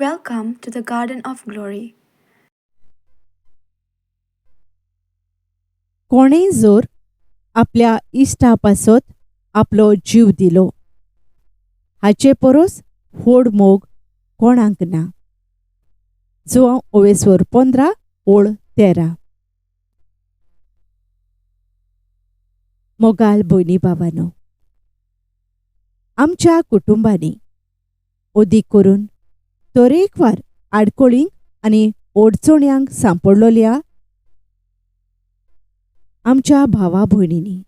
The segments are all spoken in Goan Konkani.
Welcome to the garden of glory. कोणेंय जर आपल्या इश्टा पासत आपलो जीव दिलो, हाचे परस व्हड मोग कोणाक ना. जुवांव ओवेस्वर 15:13. मोगाल भयणी भावानो, आमच्या कुटुंबांनी अदीक करून तरेकवार आडखळींक आनी अडचण्यांक सांपडलोल्या आमच्या भावा भयणींनी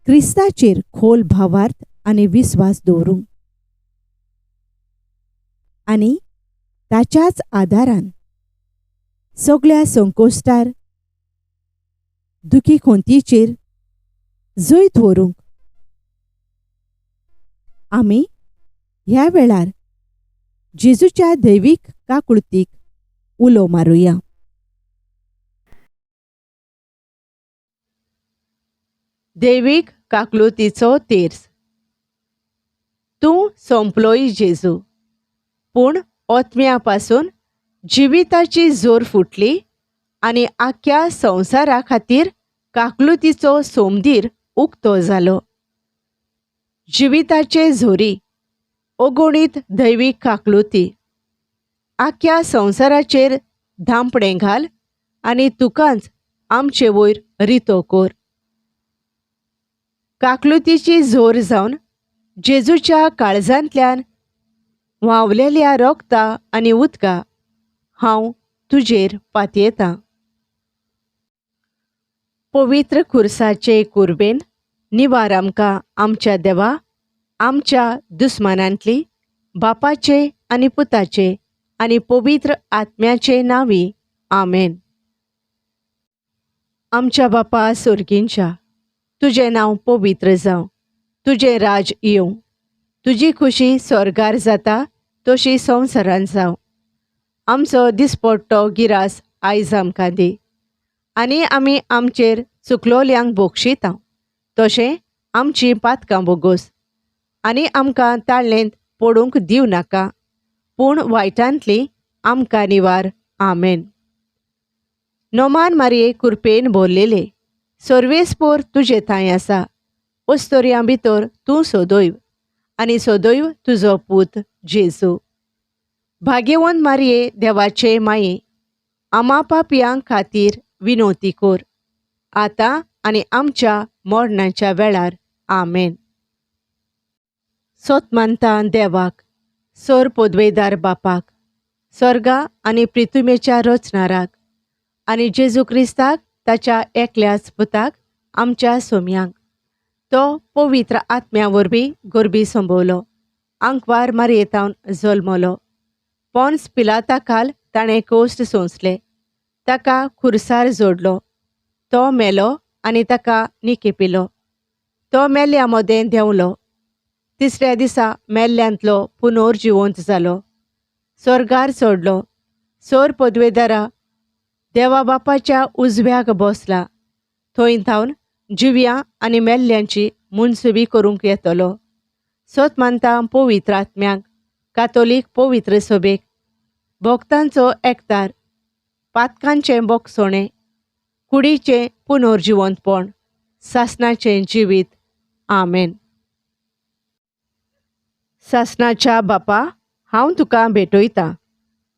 क्रिस्ताचेर खोल भावार्थ आनी विस्वास दवरूंक आनी ताच्याच आदारान सगळ्या संकोश्टार दुखी खोंतीचेर जैत व्हरूंक आमी ह्या वेळार जेजूच्या दैवीक काकुळतीक उलो मारुया. दैवीक काकलुतीचो तेर्स. तूं सोंपलोय जेजू, पूण ओतम्या पासून जिविताची जोर फुटली आनी आख्या संवसारा खातीर काकलुतीचो सोमदीर उक्तो जालो. जिविताचे झोरी अगणीत दैवीक काकलुती आख्या संवसाराचेर धांपणें घाल आनी तुकाच आमचे वयर रितो कर. काकलुतीची जोर जावन जेजूच्या काळजांतल्यान व्हांवलेल्या रोगता आनी उदका हांव तुजेर पातयेतां. पवित्र खुर्साचे कुर्बेन निवार आमकां आमच्या देवा, आमच्या दुस्मानांतली, बापाचे आनी पुताचे आनी पवित्र आत्म्याचे नांवी, आमेन. आमच्या बापा सोर्गींच्या, तुजें नांव पवित्र जावं, तुजें राज येवं, तुजी खुशी स्वर्गार जाता तशी संवसारान जावं. आमचो दिसपट्टो गिरास आयज आमकां दी आनी आमी आमचेर चुकलोल्यांक बोगशिता तशें आमचीं पातकां बोगोस आनी आमकां ताळ्ळेंत पडूंक दिवं नाका, पूण वायटांतली आमकां निवार, आमेन. नोमान मारये कुरपेन भरलेले सर्वेस्पोर तुजे थांय आसा, अस्तोरयां भितर तूं सदैव आनी सदैव तुजो पूत जेजू. भाग्यवंत मारये देवाचे माये, आमा पापयां खातीर विनोती कर, आतां आनी आमच्या मरणाच्या वेळार, आमेन. सोत मानता देवाक, सोर पदवेदार बापाक, स्वर्गा आनी प्रितुमेच्या रचणाराक आनी जेजू क्रिस्ताक ताच्या एकल्याच पुताक आमच्या सोम्यांक, तो पवित्र आत्म्या वरवीं गोरबी संभवलो, आंकवार मारयेतावन जल्मलो, पोन्स पिलाता खाल ताणें कोश्ट सोंसले, ताका खुर्सार जोडलो, तो मेलो आनी ताका निकेपिलो, तो मेल्या मदें देंवलो, तिसऱ्या दिसा मेल्ल्यांतलो पुनर्जिवंत जालो, स्वर्गार चडलो, सोर पदवेदारा देवा बापाच्या उजव्याक बसला, थंय थावन जिव्या आनी मेल्ल्यांची मुनसुबी करूंक येतलो. सोत मानता पवित्र आत्म्याक, कातोलीक पवित्र सभेक, भक्तांचो एकतार, पातकांचें बोगसोणें, कुडीचें पुनर्जिवंतपण, सासणाचें जिवीत, आमेन. सासणाच्या बापा, हांव तुका भेटयतां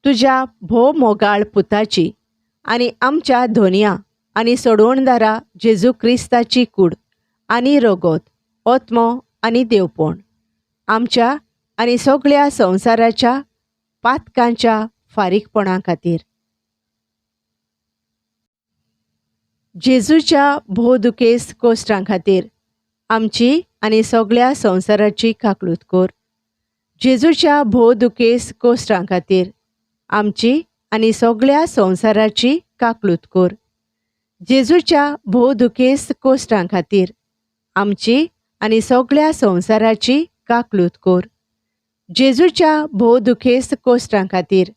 तुज्या भोव मोगाळ पुताची आनी आमच्या धोनया आनी सोडवणदारा जेजू क्रिस्ताची कूड आनी रगत, ओत्मो आनी देवपण, आमच्या आनी सगळ्या संवसाराच्या पातकांच्या फारीकपणा खातीर. जेजूच्या भोव दुखेस्त कोश्टां खातीर आमची आनी सगळ्या संवसाराची काकळूत कर. जेजूच्या भोव दुखेस्त कोश्टां खातीर आमची आनी सगळ्या संवसाराची काकळूत कर. जेजूच्या भोव दुखेस्त कोश्टां खातीर आमची आनी सगळ्या संवसाराची काकळूत कर. जेजूच्या भोव दुखेस्त कोश्टां खातीर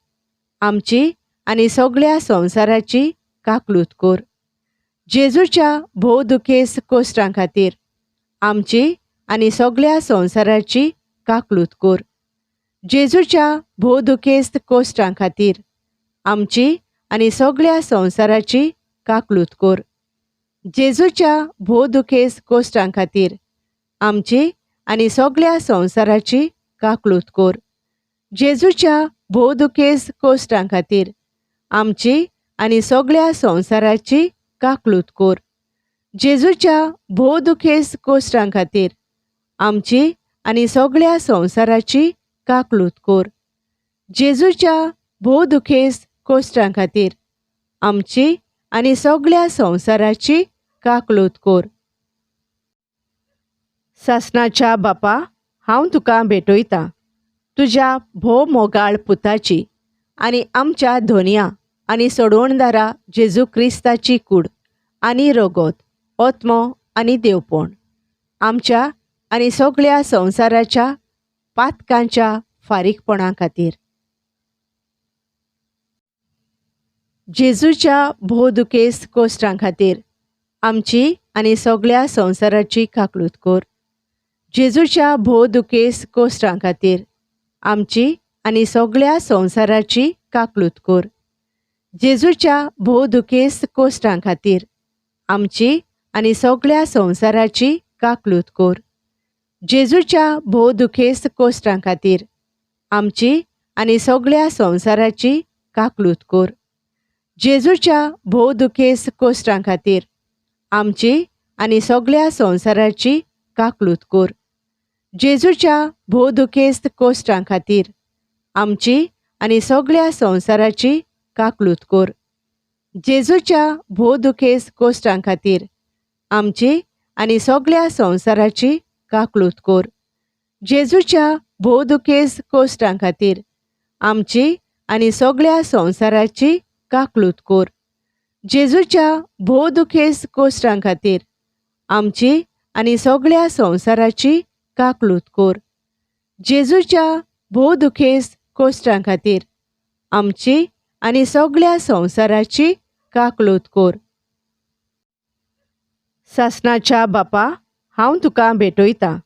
आमची आनी सगळ्या संवसाराची काकळूत कर. जेजूच्या भोव दुखेस्त कोश्टां खातीर आमची आनी सगळ्या संवसाराची काकळूत कर. जेजूच्या भोव दुखेस्त कोश्टां खातीर आमची आनी सगळ्या संवसाराची काकळूत कर. जेजूच्या भोव दुखेस्त कोश्टां खातीर आमची आनी सगळ्या संवसाराची काकळूत कर. जेजूच्या भोव दुखेस्त कोश्टां खातीर आमची आनी सगळ्या संवसाराची काकळूत कर. जेजूच्या भोव दुखेस्त कोश्टां खातीर आमची आनी सगळ्या संवसाराची काकळूत कर. जेजूच्या भोव दुखेस्त कोश्टां खातीर आमची आनी सगळ्या संवसाराची काकळूत कर. सासणाच्या बापा, हांव तुका भेटयतां तुज्या भोव मोगाळ पुताची आनी आमच्या धोनया आनी सोडवणदारा जेजू क्रिस्ताची कूड आनी रगत, आत्मो आनी देवपण आमच्या आनी सगळ्या संवसाराच्या पातकांच्या फारीकपणा खातीर. जेजूच्या भोव दुखेस्त कोश्टां खातीर आमची आनी सगळ्या संवसाराची काकळूत कर. जेजूच्या भोव दुखेस्त कोश्टां खातीर आमची आनी सगळ्या संवसाराची काकळूत कर. जेजूच्या भोव दुखेस्त कोश्टां खातीर आमची आनी सगळ्या संवसाराची काकळूत कर. जेजूच्या भोव दुखेस्त कोश्टां खातीर आमची आनी सगळ्या संवसाराची काकळूत कर. जेजूच्या भोव दुखेस्त कोश्टां खातीर आमची आनी सगळ्या संवसाराची काकळूत कर. जेजूच्या भोव दुखेस्त कोश्टां खातीर आमची आनी सगळ्या संवसाराची काकळूत कर. जेजूच्या भोव दुखेस्त कोश्टां खातीर आमची आनी सगळ्या संवसाराची काकळूत कर. जेजूच्या भोव दुखेस्त कोश्टां खातीर आमची आनी सगळ्या संवसाराची काकळूत कर. जेजूच्या भोव दुखेस्त कोश्टां खातीर आमची आनी सगळ्या संवसाराची काकळूत कर. जेजूच्या भोव दुखेस्त कोश्टां खातीर आमची आनी सगळ्या संवसाराची काकळूत कर. सासणाच्या बापा, हांव तुका भेटयतां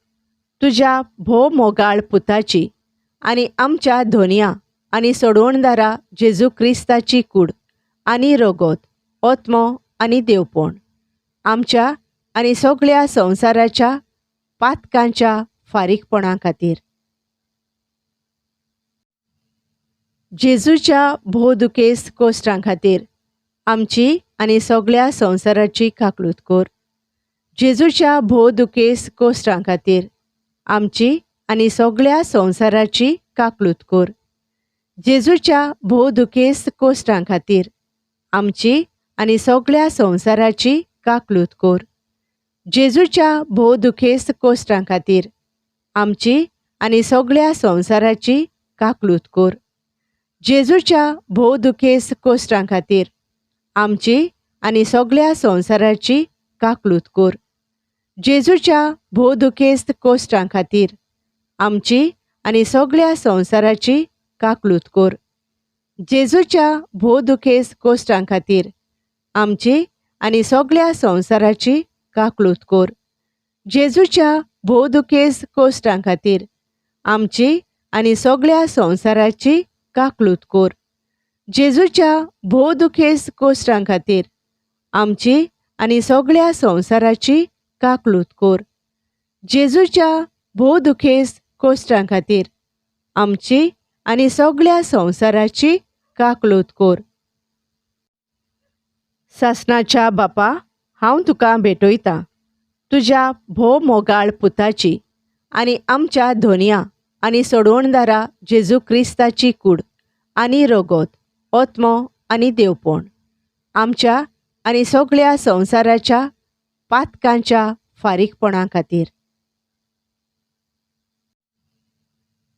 तुज्या भोव मोगाळ पुताची आनी आमच्या धोनया आनी सोडवणदारा जेजू क्रिस्ताची कूड आनी रगत, आत्मो आनी देवपण आमच्या आनी सगळ्या संवसाराच्या पातकांच्या फारीकपणा खातीर. जेजूच्या भोव दुखेस्त कोश्टां खातीर आमची आनी सगळ्या संवसाराची काकळूत कर. जेजूच्या भोव दुखेस्त कोश्टां खातीर आमची आनी सगळ्या संवसाराची काकळूत कर. जेजूच्या भोव दुखेस्त कोश्टां खातीर आमची आनी सगळ्या संवसाराची काकळूत कर. जेजूच्या भोव दुखेस्त कोश्टां खातीर आमची आनी सगळ्या संवसाराची काकळूत कर. जेजूच्या भोव दुखेस्त कोश्टां खातीर आमची आनी सगळ्या संवसाराची काकळूत कर. जेजूच्या भोव दुखेस्त कोश्टां खातीर आमची आनी सगळ्या संवसाराची काकळूत कर. जेजूच्या भोव दुखेस्त कोश्टां खातीर आमची आनी सगळ्या संवसाराची काकळूत कर. जेजूच्या भोव दुखेस्त कोश्टां खातीर आमची आनी सगळ्या संवसाराची काकळूत कर. जेजूच्या भोव दुखेस्त कोश्टां खातीर आमची आनी सगळ्या संवसाराची काकळूत कर. जेजूच्या भोव दुखेस्त कोश्टां खातीर आमची आनी सगळ्या संवसाराची काकळूत कर. सासणाच्या बापा, हांव तुका भेटयतां तुज्या भोव मोगाळ पुताची आनी आमच्या धोनया आनी सोडवणदारा जेजू क्रिस्ताची कूड आनी रगत, आत्मो आनी देवपण आमच्या आनी सगळ्या संवसाराच्या पातकांच्या फारीकपणा खातीर.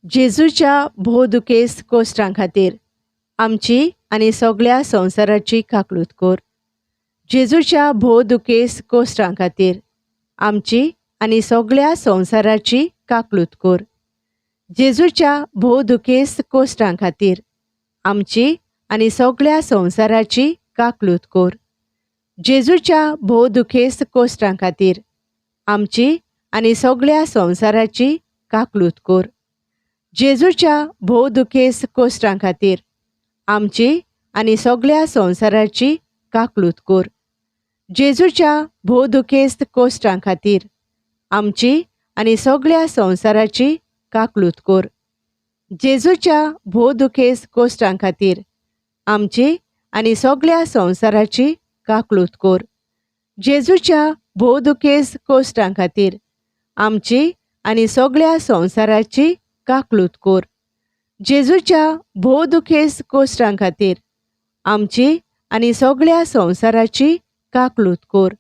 जेजूच्या भोव दुखेस्त कोश्टां खातीर आमची आनी सगळ्या संवसाराची काकळूत कर. जेजूच्या भोव दुखेस्त कोश्टां खातीर आमची आनी सगळ्या संवसाराची काकळूत कर. जेजूच्या भोव दुखेस्त कोश्टां खातीर आमची आनी सगळ्या संवसाराची काकळूत कर. जेजूच्या भोव दुखेस्त कोश्टां खातीर आमची आनी सगळ्या संवसाराची काकळूत कर. जेजूच्या भोव दुखेस्त कोश्टां खातीर आमची आनी सगळ्या संवसाराची काकलूत कोर. जेजूच्या भोव दुखेस्त कोश्टां खातीर आमची आनी सगळ्या संवसाराची काकलूत कोर. जेजूच्या भोव दुखेस्त कोश्टां खातीर आमची आनी सगळ्या संवसाराची काकलूत कोर. जेजूच्या भोव दुखेस्त कोश्टां खातीर आमची आनी सगळ्या संवसाराची काकलूत कोर. जेजूच्या भोव दुखेस्त कोश्टां खातीर आमची आनी सगळ्या संवसाराची काकलूत कोर.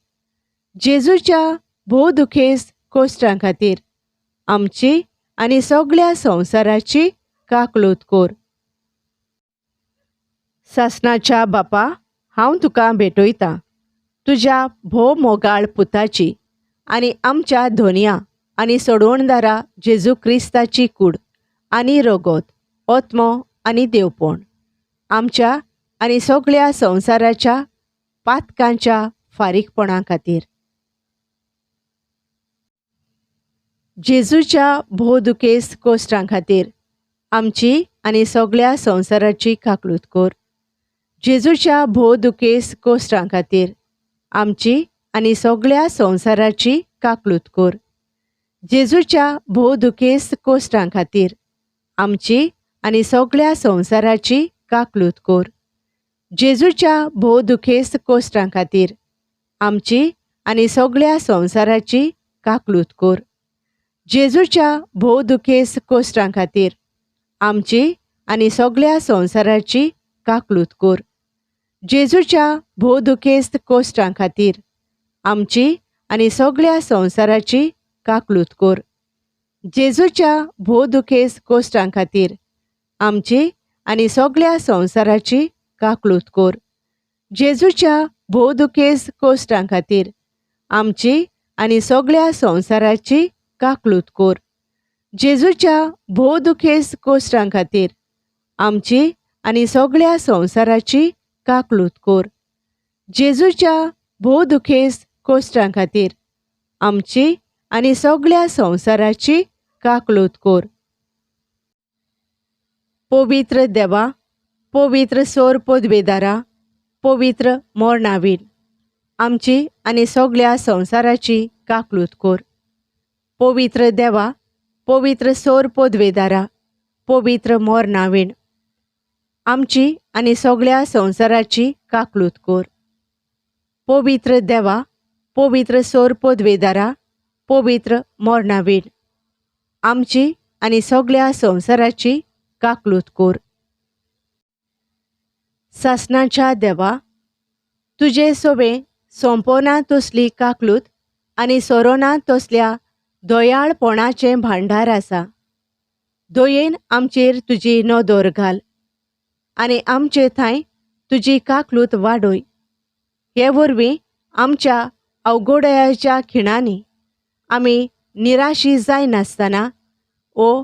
जेजूच्या भोव दुखेस्त कोश्टां खातीर आमची आनी सगळ्या संवसाराची काकलूत कोर. सासणाच्या बापा, हांव तुका भेटयतां तुज्या भोव मोगाळ पुताची आनी आमच्या धोनया आनी सोडवणदारा जेजू क्रिस्ताची कूड आनी रगत, आत्मो आनी देवपण आमच्या आनी सगळ्या संवसाराच्या पातकांच्या फारीकपणा खातीर. जेजूच्या भोव दुखेस्त कोश्टां खातीर आमची आनी सगळ्या संवसाराची काकलूत कोर. जेजूच्या भोव दुखेस्त कोश्टां खातीर आमची आनी सगळ्या संवसाराची काकलूत कोर. जेजूच्या भोव दुखेस्त कोश्टां खातीर आमची आनी सगळ्या संवसाराची काकलूत कोर. जेजूच्या भोव दुखेस्त कोश्टां खातीर आमची आनी सगळ्या संवसाराची काकलूत कोर. जेजूच्या भोव दुखेस्त कोश्टां खातीर आमची आनी सगळ्या संवसाराची काकलूत कोर. जेजूच्या भोव दुखेस्त कोश्टां खातीर आमची आनी सगळ्या संवसाराची काकलूत कोर. जेजूच्या भोव दुखेस्त कोश्टां खातीर आमची आनी सगळ्या संवसाराची काकलूत कोर. जेजूच्या भोव दुखेस्त कोश्टां खातीर आमची आनी सगळ्या संवसाराची काकलूत कोर. जेजूच्या भोव दुखेस्त कोश्टां खातीर आमची आनी सगळ्या संवसाराची काकलूत कोर. जेजूच्या भोव दुखेस्त कोश्टां खातीर आमची आनी सगळ्या संवसाराची काकलूत कोर. पवित्र देवा, पवित्र सोर पदवेदारा, पवित्र मोरणावीर आमची आनी सगळ्या संवसाराची काकलूत कोर. पवित्र देवा, पवित्र सोर पदवेदारा, पवित्र मोरणावीण आमची आनी सगळ्या संवसाराची काकलूत कोर. पवित्र देवा, पवित्र सोर पदवेदारा, पवित्र मोरणावीण आमची आनी सगळ्या संवसाराची काकलूत कोर. सासणाच्या देवा, तुजे सोबे सोंपोना तसली काकलूत आनी सोरोना तसल्या दयाळपणाचें भांडार आसा. दयेन आमचेर तुजी नदर घाल आनी आमचे थंय तुजी काकलूत वाडय. हे वरवीं आमच्या अवघडयाच्या खिणांनी आमी निराशी जायनासतना ओ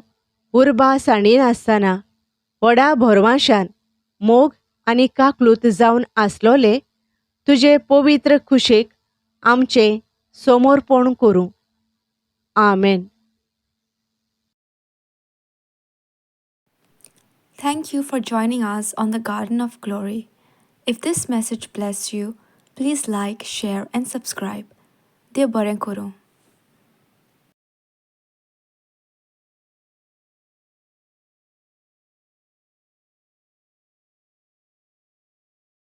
उर्बा सांडिनासतना व्हडा भरवांशान मोग आनी काकलूत जावन आसलोले तुजे पवित्र खुशेक आमचें समर्पण करूं. आमेन. Thank you for joining us on the Garden of Glory. If this message blessed you, please like, share, and subscribe. Dev बरें करूं.